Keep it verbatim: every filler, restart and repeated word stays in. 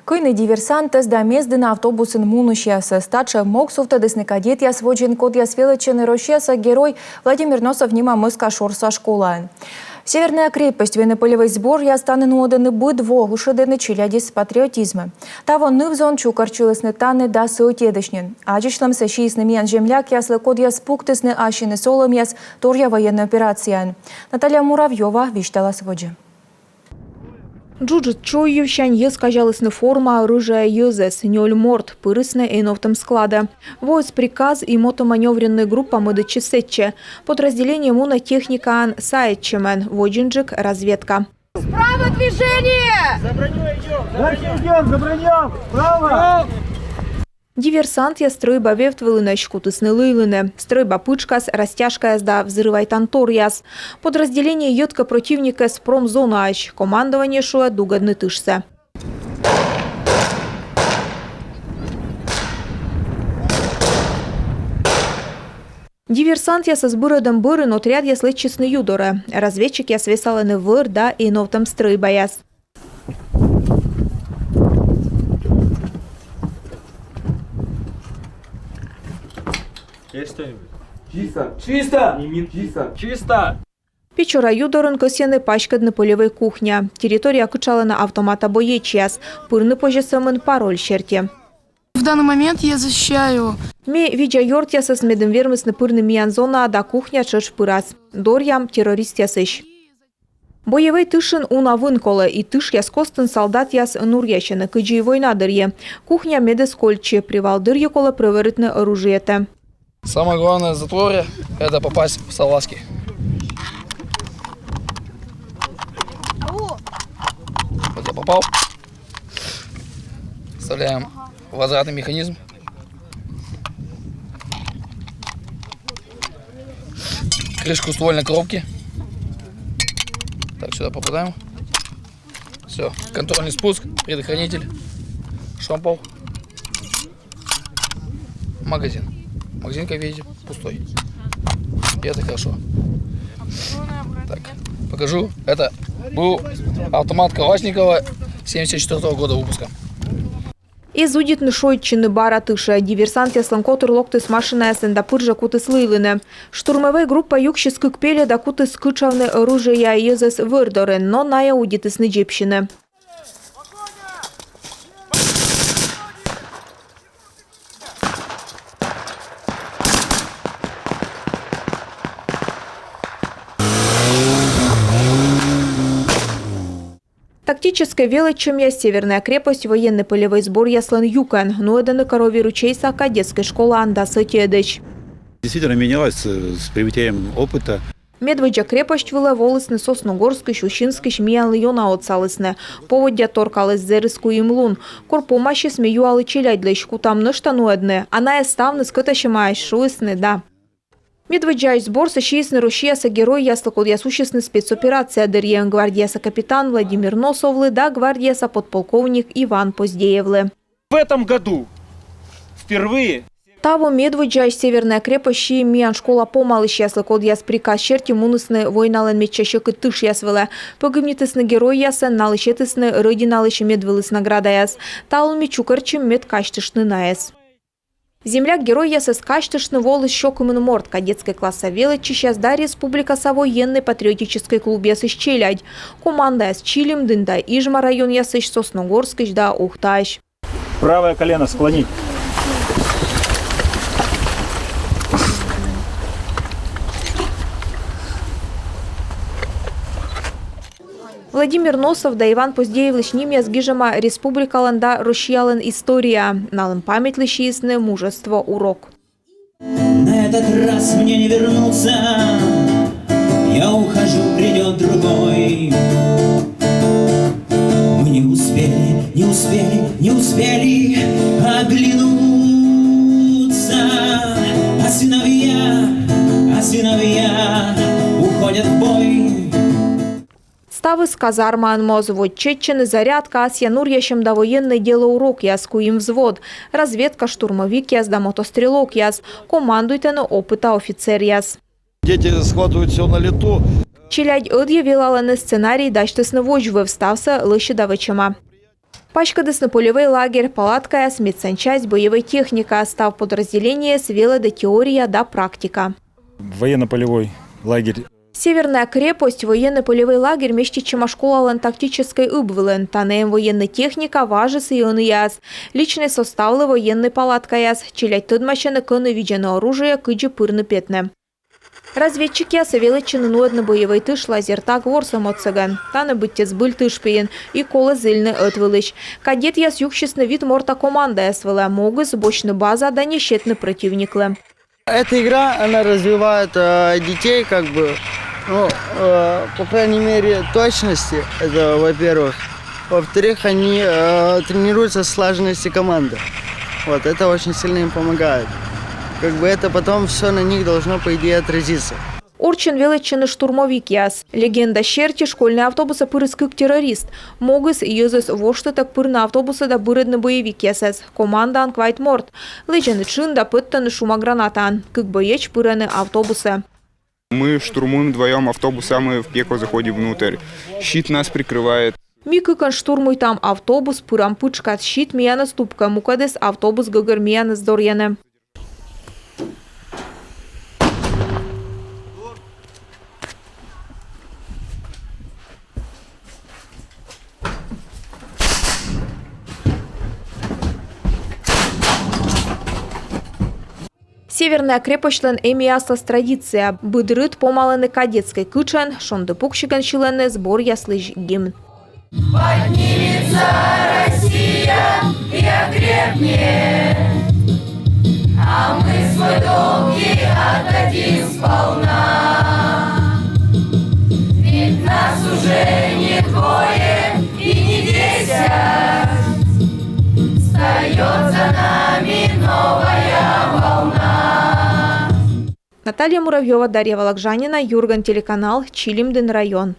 Кыйны диверсантӧс да мездыны автобусын мунысьясӧс. Татшӧм мог сувтӧдісны кадетъяс водзын, кодъяс велӧдчӧны Россияса Герой Владимир Носов нима Мӧскашорса школаын. «Северная крепость» военно-полевӧй сборъяс тані нуӧдӧны быд во, ышӧдӧны челядьӧс патриотизмӧ. Таво ныв-зон чукӧртчылісны тані дас ӧтиӧдысь нин. Аддзысьлӧмсӧ сиисны миян землякъяслы, кодъяс пуктісны ассьыныс олӧмъяс торъя военнӧй операцияын. Наталья Муравьёва висьталас водзӧ. Джуджыт чой йывсянь йӧз казялісны форма, оружие, йӧзӧс. Нёль морт пырисны эновтӧм складӧ. Воис приказ, и мотоманёвреннӧй группа мӧдӧдчис сэтчӧ. Подразделение мунӧ техникаӧн сайӧдчӧмӧн, водзынджык разведка. Справа движение! Дальше идём, за бронём! Справа! Диверсантъяс стрӧйба вевт вылынӧсь кутісны лыйлыны. Стрӧйба пытшкас, растяжкаяс да взрывайтан торъяс. Подразделение йӧткӧ прӧтивникӧс промзонаысь. Командование шуӧ дугӧдны тышсӧ. Диверсантъясӧс бырӧдӧм бӧрын отрядъяс лэччисны ю дорӧ. Разведчикъяс весалӧны вӧр да эновтӧм стрӧйбаяс. Есть что-нибудь? Чисто. Чисто. Не мин-, чисто. Чисто. Печора ю дорын кӧсйӧны паськӧдны полевӧй кухня. Территория кытшалӧны автомата боечьяс. Пырны позьӧ сӧмын пароль серти. В данный момент я защищаю. Ме видза ёртъясӧс, медым вермисны пырны миян зонаӧ, да кухня тшӧтш пырас. Доръям террористъясысь. Боевӧй тышын уна вын колӧ, и тышъяс костын солдатъяс нуръясьӧны, кыдзи и война дырйи. Кухня медыс кольччы, привал дырйи колӧ прӧверитны оружиетӧ. Самое главное в затворе — это попасть в салазки. Вот я попал. Вставляем возвратный механизм. Крышку ствольной коробки. Так, сюда попадаем. Всё, контрольный спуск, предохранитель, шомпол, магазин. Магазин, как видите, пустой. И это хорошо. Так, покажу. Это был автомат Калашникова семьдесят четвёртого года выпуска. Эз удитны шойччыны бара тышӧ. Диверсантъяслӧн котыр локтіс машинаясӧн да пыр жӧ кутіс лыйлыны. Штурмӧвӧй группа юксис кык пельӧ да кутіс кытшавны оружиеӧн йӧзӧс вӧр дорын, но найӧ удитісны дзебсьыны. Тактическӧй велӧдчӧмъяс «Северная крепость» военнӧй полевӧй сборъяслӧн юкӧн. Нуӧдӧны Корови ручейса кадетскӧй школаын дас ӧтиӧдысь. Действительно менялось, э, с приобретением опыта. Медводдза крепость вылӧ волісны Сосногорскысь, Усинскысь, миянлы ёна отсалісны. Поводдя торкаліс зэрыс куим лун. Кор помасис, ме юалі челядьлысь: кутам нӧшта нуӧдны? А найӧ ставныс кӧтасьӧмаӧсь, шуисны да. Медводдзаысь сборсӧ сиисны Россияса геройяслы, кодъяс усисны спецоперация дырйи: гвардияса капитан Владимир Носовлы да гвардияса подполковник Иван Поздеевлы. В этом году впервые. Таво медводдзаысь «Северная крепость» сиим миян школа помалысьяслы, кодъяс приказ серти мунісны войналӧн медся сьӧкыд тышъяс вылӧ. Пӧгибнитісны геройясӧн, налы сетісны Рӧдиналысь медвылыс наградаяс. Талун ми чукӧртчим, мед казьтыштны найӧс. Земляк-геройясӧс казьтыштны воліс сё кымын морт: кадетскӧй класса велӧдчысьяс да республикаса военнӧй-патриотическӧй клубъясысь челядь. Командаяс Чилимдін да Ижма районъясысь, Сосногорскысь да Ухтаысь. Правое колено склонить. Владимир Носов да Иван Поздеевлысь нимъяс гижӧма республикалӧн да Россиялӧн историяӧ. Налӧн паметьлы сиисны мужество урок. На этот раз мне не вернуться, я ухожу, придёт другой. Мы не успели, не успели, не успели оглянуться, а сыновья, а сыновья уходят в бой. Ставыс казармаын моз. Водз чеччӧны зарядка, асъя нуръясьӧм да военнӧй дело урокъяс. Куим взвод: разведка, штурмовикъяс да мотострелокъяс. Командуйтӧны опыта офицеръяс. Дети схватывают всё на лету. Челядь ӧдйӧ велалӧны, сценарий дасьтісны водзвыв, ставсӧ лӧсьыда вӧчӧма. Паськӧдісны полевӧй лагерь, палаткаяс, медсанчасть, боевӧй техника. Став подразделениеяс велӧдӧ теория да практика. Военно-полевой лагерь. «Северная крепость» военно-полевӧй лагерь меститчӧма школалӧн тактическӧй ыб вылын. Тані эм военнӧй техника, важыс и ӧнія. Личнӧй составлы военнӧй палаткаяс. Челядь тӧдмасьӧны, кӧні видзӧны оружие, кыдзи пырны-петны. Разведчикъяс велӧдчӧны нуӧдны боевӧй тыш лазертаг ворсӧм отсӧгӧн. Тані быттьӧ збыль тыш пиын, и колӧ зільны ӧт вылысь. Кадетъяс юксисны вит морта командаяс вылӧ. Могыс — босьтны база да не сетны прӧтивниклы. Эта игра, она развивает э, детей, как бы, ну, э, по крайней мере, точности, это во-первых. Во-вторых, они э, тренируются слаженности команды. Вот, это очень сильно им помогает. Как бы это потом все на них должно, по идее, отразиться. Орччӧн велӧдчӧны штурмовикъяс. Легенда серти, школьнӧй автобусӧ пырис кык террорист. Могыс — йӧзӧс воштытӧг пырны автобусӧ да бырӧдны боевикъясӧс. Командаын квайт морт. Лэдзӧны тшын да пӧттӧны шума гранатаӧн. Кык боец пырӧны автобусӧ. Мы штурмуем вдвоем автобус, а мы в пекло заходим внутрь. Щит нас прикрывает. Ми кыкӧн штурмуйтам автобус, пырам пытшкад. Щит миянӧс тупкӧ, мукӧдыс автобус гӧгӧр миянӧс дорйӧны. «Северная крепостьлӧн» эм и аслас традиция. Быд рыт помалӧны кадетскӧй кытшӧн, шонді пуксигӧн сьылӧны сборъяслысь гимн. Поднимется Россия и окрепнет, а мы свой долг ей отдадим сполна. Ведь нас уже не двое и не десять, встаёт за нами новая волна. Наталья Муравьёва, Дарья Вологжанина, «Юрган» телеканал, Чилимдін район.